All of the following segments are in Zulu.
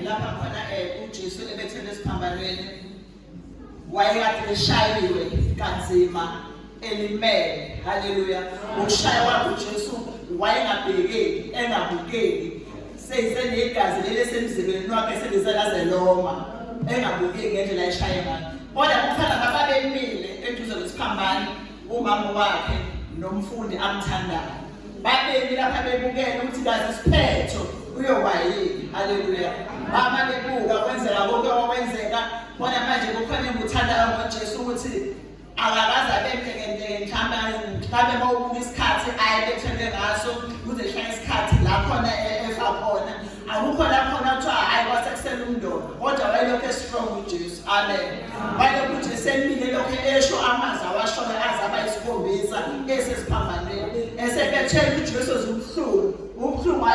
Lapha khona uJesu ebethelwe esiphambanweni wayekade eshayiwe kanzima elimele. Haleluya. Ukushaya kwakhe uJesu wayengabhekeki, engabukeki. Seyisenegazi leli esemzimbeni wakhe selize laze loma, engabukeki ngendlela ayishaye ngayo. Kodwa kukhona ababemile eduze kwesiphambano, umama wakhe nomfundi amthandayo. Babemi lapha bebukele ukuthi kazi isiphetho kuyoba yini. Haleluya. Bama bebuka kwenzeka konke okwenzeka. Bona manje kukhona engikuthandayo ngoJesu ukuthi akakaze abe mtekenteke mhlawumbe mhlawumbe uma ubuka isikhathi ayebethelwe ngaso kuze kushaye isikhathi la khona efa khona akukho la khona kuthiwa hhayi kwasekusele umndoda kodwa wayelokhu estrong uJesu. Amen. Wayelokhu uJesu emile lokhu esho amazwi awashoyo aze aba yisikhombisa esesiphambanweni esebethela uJesu ubuhlungu ubuhlungu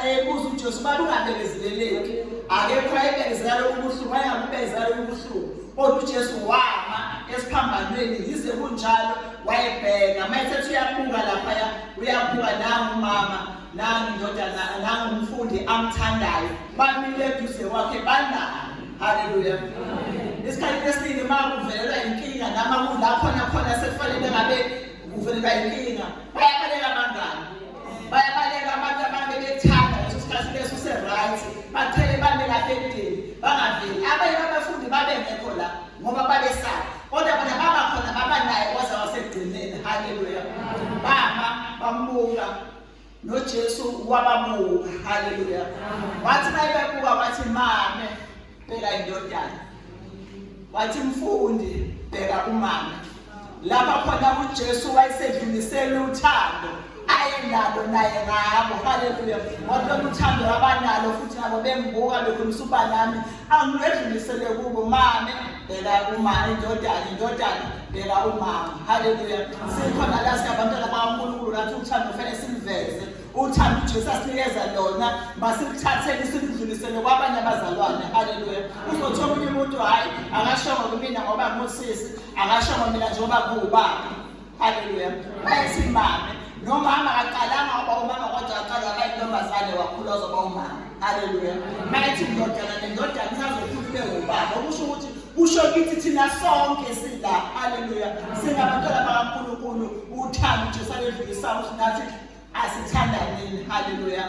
ayebuza uJesu baba ungabekezeleleki akekho ayebekezela lobu buhlungu wayengabubekezela lobu buhlungu kodwa uJesu wama esiphambanweni yize kunjalo wayebheka mayesethi uyabuka laphaya uyabuka nangu umama nangu indodana nangu umfundi amthandayo bamile eduze kwakhe banayo. Haleluya. Isikhathi esiningi uma kuvelelwa inkinga noma kula khona khona sekufanele ngabe kuvelelwa inkinga bayabaleka abangani bayabaleka abantu abantu bebethanda leso sikhathi leso use-right baqhele bame lapha ekudeni bangaveli abanye babafundi babengekho la ngoba babesaba kodwa bona baba khona baba naye kwaze wasekugcineni. Haleluya. Bama bambuka noJesu wababuka. Haleluya. Wathi mayebabuka wathi mame bheka indodana, wathi mfundi bheka umama. Lapha khona uJesu wayesedlulisela uthando ayenalo naye ngabo. Haleluya. Wathi lolu uthando abanalo futhi nabo bembuka bekhulisa uba nami angilwedlulisele kubo. Mame bheka umama, indodana, indodana bheka umama. Haleluya. Sikhona la singabantwana bakaNkulunkulu nathi uthando kufanele siluveze. Uthando uJesu asinikeza lona masiluthatheni siludlulisele kwabanye abazalwane. Haleluya. Uzothi omunye umuntu hhayi akashongo kumina ngoba ngusisi, akashongo mina njengoba kuwubaba. Haleluya. Bayethi mame nomama akaqalanga waba umama kodwa waqala waba intombazane wakhula wazoba umama. Haleluya. Mayethi indodana nendodana isazokhula ibe ngubaba okusho ukuthi kusho kithi thina sonke sila. Haleluya. Singabantwana bakaNkulunkulu uthando uJesu aledlulisayo ukuthi nathi asithandaneni. Haleluya.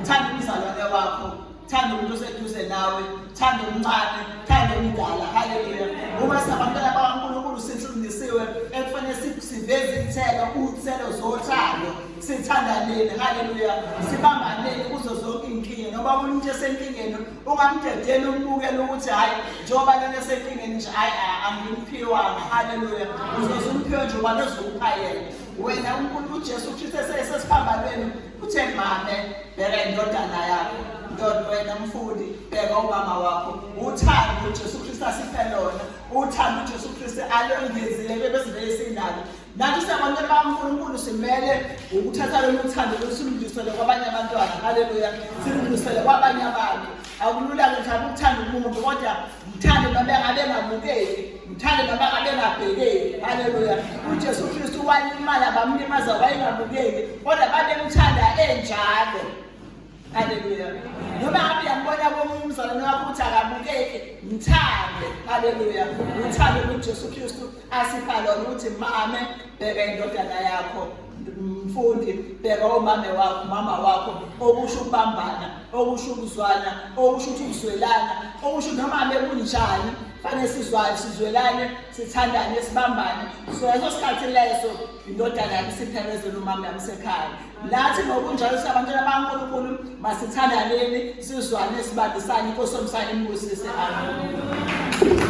Thanda umzalwane wakho, thanda umuntu oseduze nawe, thanda omncane, thanda omdala. Haleluya. Uma singabantwana bakaNkulunkulu sifundisiwe ekufanele siveze iy'thelo, iy'thelo zothando, sithandaneni. Haleluya. Sibambaneni kuzo zonke iy'nkinga noma umuntu esenkingeni ungamdedeli umbukele ukuthi hhayi njengoba lona esenkingeni nje hhayi angimphiwanga. Haleluya. Uzoze umphiwe nje ubani ozokupha yena wena. UNkulunkulu uJesu Kristu esesiphambanweni uthe mame bheka indodana yakho, ndoda wena mfundi bheka umama wakho. Uthando uJesu Kristu asiphe lona, uthando uJesu Kristu alongezile bebesivele sinalo nathi singabantwana bakaNkulunkulu simele ukuthatha lolu thando lusiludlulisele kwabanye abantwana. Haleluya. Siludlulisele kwabanye abantu. Akulula-ke mhlawumbe ukuthanda umuntu kodwa mthande noma engabe engamukeli, mthande noma engabe engabhekeki. Haleluya. UJesu Kristu walimala bamlimaza wayengabukeki kodwa babemthanda enjalo. Haleluya. Noma ngabe uyambona komunye umzalwane wakho ukuthi akabukeki, mthande. Haleluya. Uthande kuJesu Kristu asipha lona ukuthi mame bheka indodana yakho, mfundi bheka omame wakho, mama wakho, okusho ukubambana, okusho ukuzwana, okusho ukuthi ukuzwelana, okusho noma ngabe kunjani fanele sizwane, sizwelane, sithandane, sibambane. So leso sikhathi leso indodana yami siphelezele umama yami sekhaya. Nathi ngokunjalo singabantwana bakaNkulunkulu masithandaneni, sizwane, sibambisane. Inkosi yomsana imbusise. Amen.